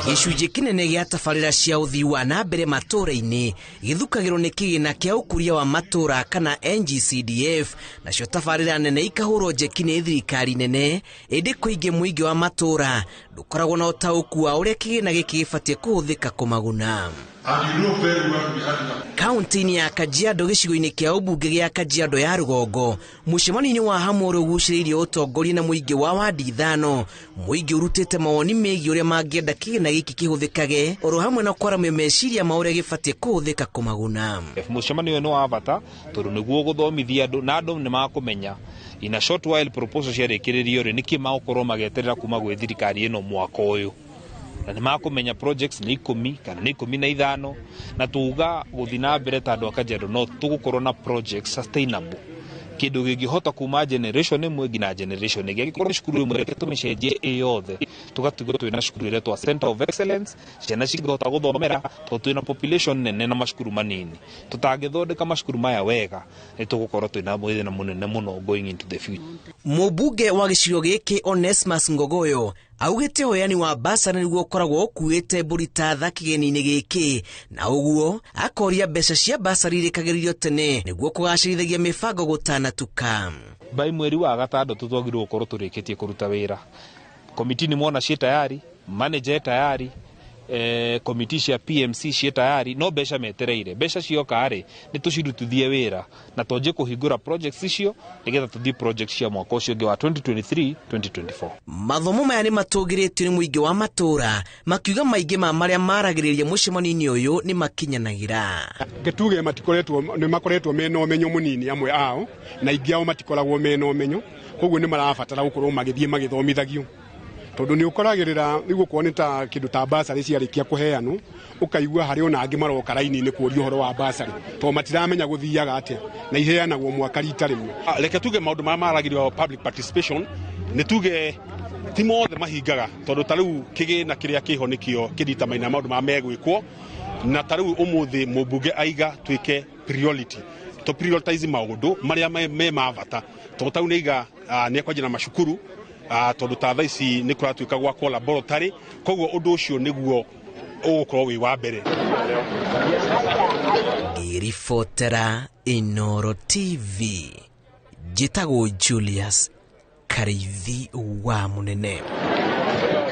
Gĩcunjĩ kĩnene gĩa tabarĩra cia ũthii wa na mbere matũũra-inĩ gĩthukagĩrwo nĩ kĩgĩna kĩa ũkũria wa matũũra kana NGCDF, nacio tabarĩra nene ikahũrwo njeki nĩ thirikari nene, ĩndĩ kũingĩ mũingĩ wa matũũra ndũkoragwo na ũtaũku wa ũrĩa kĩgĩna gĩkĩ gĩbatiĩ kũhũthĩka kũmaguna. Kaunti-inĩ ya Kajiado gĩcigo-inĩ kĩa ũmbunge gĩa Kajiado ya rũgongo, mũcemanio-inĩ wa hamwe ũrĩa ũgucĩrĩirie ũtongoria na mũingĩ wa wadi ithano, mũingĩ ũrutĩte mawoni megiĩ ũrĩa mangĩenda kĩgĩna gĩkĩ kĩhũthĩkage oro hamwe na kwaramia meciria ma ũrĩa gĩbatiĩ kũhũthĩka kũmaguna. Mũcemanio ũyũ nĩ wa bata tondũ nĩguo gũthomithia andũ na andũ nĩ makũmenya in a short while proposal ciarĩkĩrĩrio rĩ nĩkĩ magũkorwo magĩeterera kuma gwĩ thirikari ĩno mwaka ũyũ, na nĩ makũmenya projects nĩ 10 kana nĩ 15, na tuga gũthiĩ na mbere ta andũ a Kajiado no tũgũkorwo na projects sustainable, kĩndũ gĩngĩhota kuma generation ĩmwe nginya generation ĩngĩ. Angĩkorwo cukuru ĩmwe reke tũmĩcenjie ĩ yothe, tũgatigwo twĩna cukuru ĩretwo Center of Excellence, ciana cingĩhota gũthomera tondũ twĩna population nene na macukuru manini. Tũtangĩthondeka macukuru maya wega nĩ tũgũkorwo twĩna thĩna mũnene mũno going into the future. Mũmbunge wa gĩcigo gĩkĩ Onesmus Ngogoyo augĩte ũheani wa basarĩ nĩguo ũkoragwo ũkuĩte mbũri ta tha kĩgĩna-inĩ gĩkĩ, na ũguo akoria mbeca cia basarĩ irĩkagĩrĩrio tene nĩguo kũgacĩrithagia mĩbango gũtanatuka. By mweri wa gatandatũ twagĩrĩirwo gũkorwo tũrĩkĩtie kũruta wĩra. Komiti nĩ mwona ciĩ tayari, manager e tayari, komiti cia PMC ciĩ tayari, no mbeca metereire. Mbeca cioka rĩ, nĩ tũcirutithie wĩra na twanjie kũhingũra projects icio nĩgetha tũthiĩ projects cia mwaka ũcio ũngĩ wa 2023 2024. Mathomo maya nĩ matũgĩrĩtio nĩ mũingĩ wa matũũra makiuga maingĩ ma marĩa maragĩrĩria mũcemanio-inĩ ũyũ nĩ makinyanagĩra. Gĩtuge matikoretwo nĩ makoretwo mena ũmenyo mũnini amwe ao, na aingĩ ao matikoragwo mena ũmenyo, koguo nĩ marabatara gũkorwo magĩthiĩ magĩthomithagio. Tondũ nĩ ũkoragĩrĩra rĩu okorwo nĩ ta kĩndũ ta basarĩ ciarĩkia kũheanwo, ũkaigua harĩ ona angĩ maroka raini-inĩ kũũria ũhoro wa basarĩ tondũ matiramenya gũthiaga atĩa, na iheanagwo mwaka rita rĩmwe. Reke tuge maũndũ marĩa maragĩrio public participation nĩ tuge ti mothe mahingaga, tondũ ta rĩu kĩgĩna kĩrĩa kĩho nĩkĩo kĩritamaina maũndũ marĩa megwĩkwo, na ta rĩu ũmũthĩ mũmbunge aiga twĩke priority, to prioritize maũndũ marĩa me ma bata, tondũ ta rĩu nĩ aiga nĩ ekwanjia na macukuru, tondũ ta thaa ici nĩ kũratuĩka gwakwo laboratory, koguo ũndũ ũcio nĩguo ũgũkorwo wĩ wa mbere. Ngĩribotera Inooro TV, njĩtagwo Julius Kariithi wa Mũnene.